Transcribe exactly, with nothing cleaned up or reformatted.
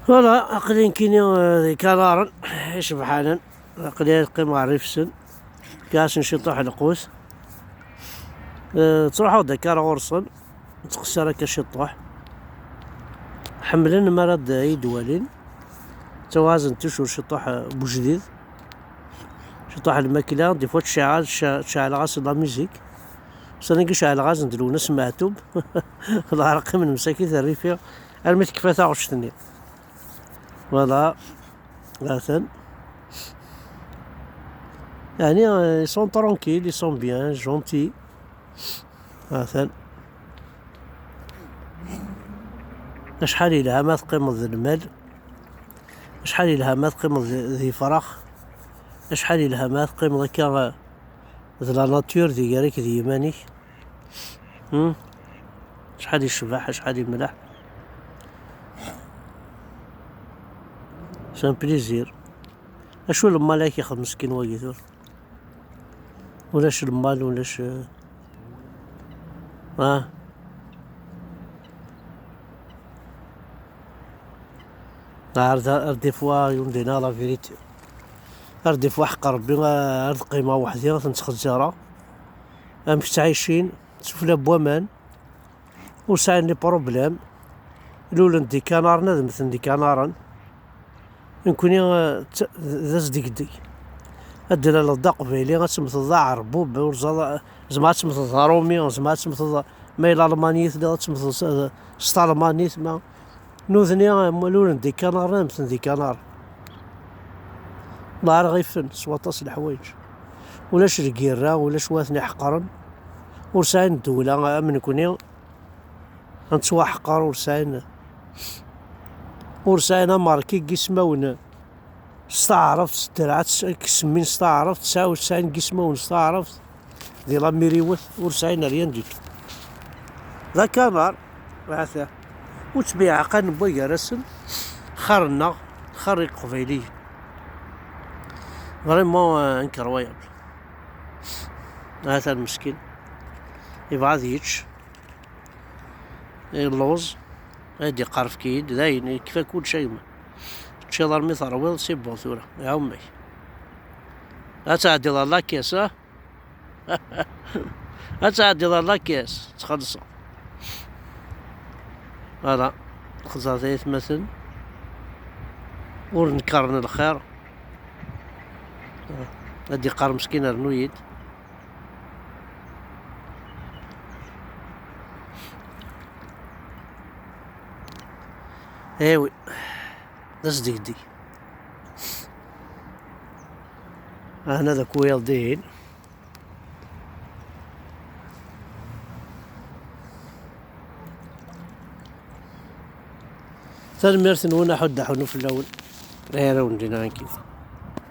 Voilà, aql-i nekkini, eh, di Kanaren icebḥanen. Aql-i ad qqimeɣ ɣer Ifsen. Fkiɣ-asen ciṭuḥ lqut. Eh, ttruḥeɣ-d akka ar ɣur-sen. Nettqessir akka ciṭuḥ. Ḥemmlen mi ara d-, iyi-d-walin. Ttawazen toujours ciṭuḥ, eh, n wejdid. Ciṭuḥ n lmakla, des fois tceɛɛel-, tce-, ceɛleɣ-asen la musique. Sani ceɛleɣ-asen-d Lwennas Meɛtub. Lɛerq-im n msakit rrifiɣ armi tekfa taɣect-nni. Voilà. Atan. Yeɛni, euh, ils sont tranquilles, ils sont bien, gentils. Atan. Acḥal yelha ma teqqimeḍ d lmal. Acḥal yelha ma teqqimeḍ d, d ifrax. Acḥal yelha ma teqqimeḍ akka, euh, d la nature di gar-ik d yiman-ik. Hmm? Acḥal yecbeḥ, acḥal yemleḥ. C'est un plaisir. Acu lemmal ak ixdem meskin wagi tura? Ulac lemmal, ulac, eh, ah. Ar da, ar des fois, yum dina la vérité. Ar des fois ḥeqq Rebbi, ar d qqimeɣ weḥdi, ar ten-ttxezzireɣ. Amek ttɛicin, sufella n waman. Ur sɛin les problèmes. Lulen d ikanaren, ad mmten d ikanaren. Nekkni, eh, d, d asdegdeg. Ad d-laleḍ d aqbayli, ad temmteḍ d aɛerbub, ur ẓad-, zemreɣ ad temmteḍ d aṛumi, zemreɣ ad temmteḍ ma yella Lalmani i telliḍ, ad temmteḍ s, s talmanit, ma nutni, eh, lulen d ikanaren, ad mmten d ikanaren. Lɛerɣ ifen s waṭas n leḥwayeǧ. Ulac lgirra, ulac wa ten-iḥeqren. Ur sɛin ddewla am nekkni. Ad nettwaḥqer, ur sɛin, ur sɛin amerki n yismawen s taɛrabt, s dderɛat, s, k-, semmin s taɛrabt, tesɛa-, ur sɛin n yismawen s taɛrabt, di lamiriwet, ur sɛin rien du tout. D akanard, ahat, ur ttbiɛaqan n wagar-asen, xar-nneɣ, xar Iqbayliyen. Vraiment, euh, incroyable. Ahat meskin. Yebɣa ad yečč. Yelluẓ. Ad d-iqqar efk-iyi-d, d ayen, yekfa kullec a gma. Teččiḍ armi terwiḍ, c'est bon tura, iɛumm-ak. Ad tɛeddiḍ ɣer la caisse, ah? Ad tɛeddiḍ ɣer la caisse, txellṣeḍ. Voilà. Xeẓẓret ay atmaten. Ur nekkren lxir. Ad d-iqqar meskin rnu-yi-d. Eh oui, d asdegdeg. Ahna d akuyaḍ dihin. Tanemmirt-nwen, aḥuddu aḥunnu fell-awen. Ay arraw n dinna ankit.